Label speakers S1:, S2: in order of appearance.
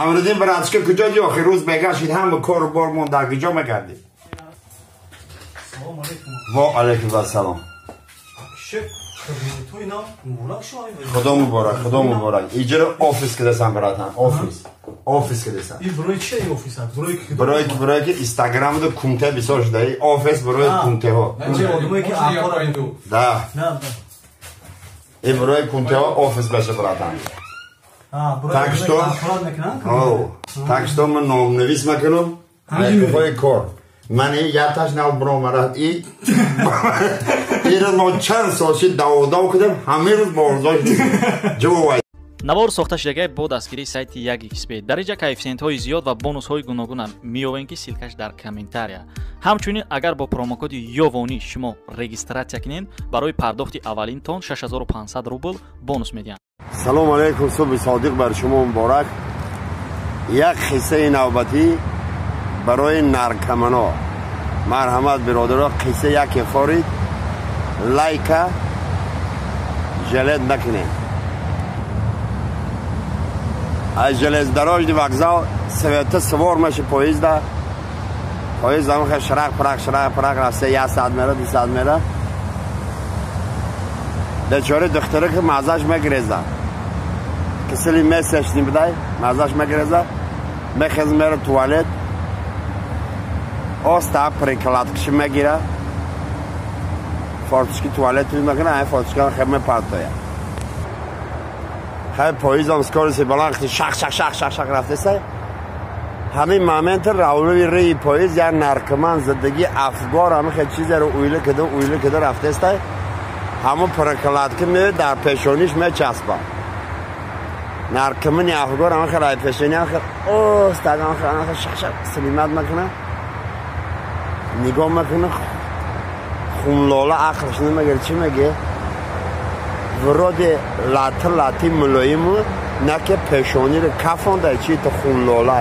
S1: Амридин братчика куҷо ди охир рӯз мегашид ҳама кору бор мон дар куҷо мегардӣ?
S2: Салом алейкум.
S1: Ва алейкум ассалом.
S2: Шеф, кабинетҳои ина муборак шумо.
S1: Худо муборак, худо муборак. Иҷро офис кардасан братан, офис. Офис кардасан.
S2: Ин барои чи офис аст? Барои ки
S1: барои ки Инстаграмда кунте бисёр шуда. Ин офис барои кунтеҳо.
S2: Чи одамое ки ахбор
S1: Да.
S2: На,
S1: Ин барои кунтеҳо офис баша братан.
S2: Так
S1: что так что ман номнавис мекунам. Ҳақиқои кор. Ман яташ нав баромарад и иро мо чанд сол шид даводав кардем, ҳамин рӯз борзош ҷавоб.
S3: Навор сохта шудагай бо дастгирии сайти 1xb. Дар инҷа коэффисиентҳои зиёд ва бонусҳои гуногунам меёвем, ки ссылкаш дар комментария. Ҳамчунин агар бо промокоди ёвонӣ шумо регистратсия кунед, барои пардохти аввалинтон 6500 рубл бонус медиҳанд.
S1: Салом алейкум, субҳи содиқ бар шумо муборак. Як қиссаи навбатӣ барои наркомано. Марҳамат биродаро, қисса яке форид, лайка жалет накунед. Аз железнодорожный вокзал Света савор меши поезда. Поезд ам шарақ парақ шарақ парақ рафта як саат мера, 2 саат мера. Бечора духтаре ки мазаш мегреза. Кисели месяч нибдай, мазаш мегреза. Мехез мера туалет. Оста прикладкаши мегира. Форточки туалет мекуна, ай форточка хеб мепартоя. Хай поездам скорости баланд шах шах шах шах шах рафтеса. Ҳамин момент равлуи рӯи поезд як наркоман задагӣ афгор ҳамин хел чизеро уйла када уйла када рафтеста. Ҳамон прокладка меояд дар пешониш мечаспа. Наркомани афгор ҳамин хел ай пешони ҳамин хел оста ҳамин хел ҳамин хел шах шах силимат мекуна. Нигоҳ мекуна, хунлола ақлш намегир, чӣ меге? Вроде лати лати мулоиму наке пешониро кафонда чи то хунлола.